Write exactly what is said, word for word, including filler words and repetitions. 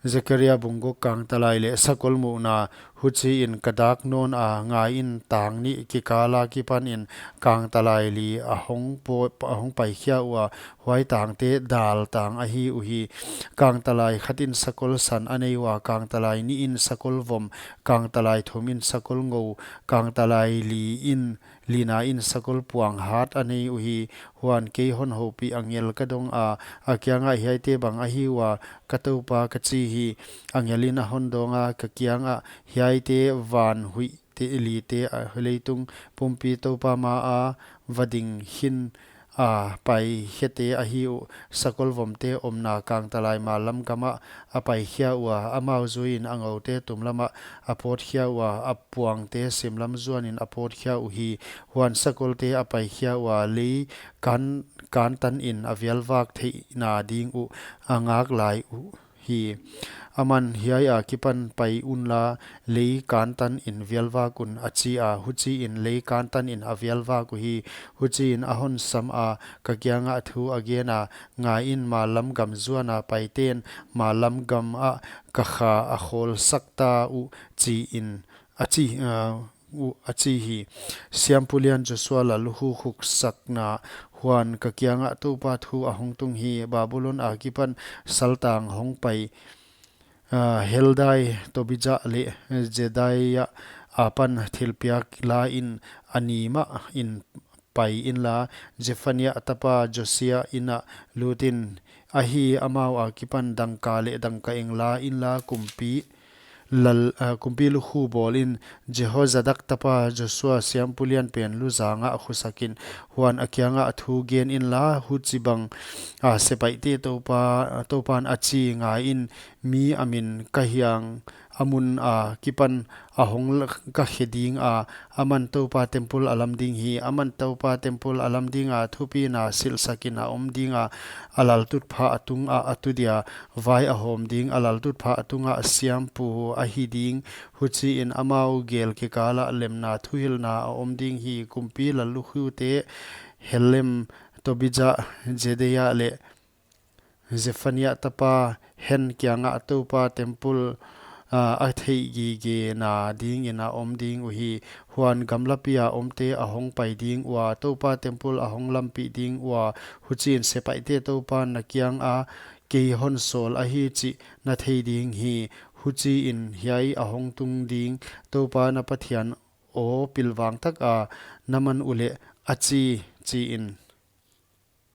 Zekaria bung guk, kangtalai leh sakol muhna. Huchiin ka dak nawna ngaiin, tang nih kikala kipanin kangtalai li a hong po-, a hong paikhia ua, huai tangte dal tang ahi uhi. Kangtalai khatin sakol san a nei ua, kangtalai nihin sakol vom, kangtalai thumin sakol ngou, kangtalai liin, linain sakol puang hat a nei uhi. Huan kei hon houpih angel ka donga, a kiangah, hiaite bang ahi ua, ka Toupa, ka chi hi. Angelin a hon dawnga, ka kiangah, hiaite van huihte lite, a leitung pumpi Toupa maa va ding hin a paikhiate ahi uh. Sakol vomte omna kangtalai mallam gamah a paikhia ua, amau zuiin a ngoute tumlamah a pawtkhia ua, a puangte simlam zuanin a pawtkhia uhi. Huan sakolte a paikhia ua, lei kan, kantanin a vialvak theihna ding uh a ngak lai uhi. Aman, hiai akipan pai unla, lei kantanin vialvak un, a chi a. Huchiin lei kantanin a vialvak uhi. Huchiin a hon sama, ka kiangah thu a gena, ngaiin, mallam gam zuana paiten mallam gamah ka kha a khawlsak ta uh, chiin, a chi, ah, uh, a chi hi. Siampu lian Joshua lallukhu khuksakna. Huan ka kiangah Toupa thu a hong tung hi, Babulon akipan saltang hong pai, ah, Heldai, Tobija leh Jedaia apan thilpiak lain a ni mahin pai inla, Zefania tapa Josia inah lutin, ahi, amau akipan dangka leh dangka-eng la inla, kumpi lal, ah, kumpi lukhu bawlin, Jehozadak tapa Joshua siampu lianpen luzangah khusakin. Huan a kiangah thu gen inla, huchibang, ah, sepaihte Toupa, Toupan a chi, ngaiin, mi a min ka hiang a mun akipan a hong la-, ka khe dinga, aman Toupa temple a lam ding hi. Aman Toupa temple a lam dinga, thupina silhsakin a om dinga, a laltutphah a tungah a tu dia, vai a hawm ding, a laltutphah a tungah siampu ahi ding. Huchiin amau gel kikalah lemna thuhilhna a om ding hi. Kumpi lallukhute Helem, Tobija, Jedaia leh Zefania tapa Hen kiangah Toupa temple, ah, a theihgigena dingin a om ding uhi. Huan gamlapia omte a hong pai ding ua, Toupa temple a hong lampih ding ua, huchiin sepaihte Toupan na kianga kei hon sawl ahi chih na thei ding hi. Huchiin hiai a hong tung ding Toupa na Pathian aw pilvang taka na man uleh, a chi, chiin.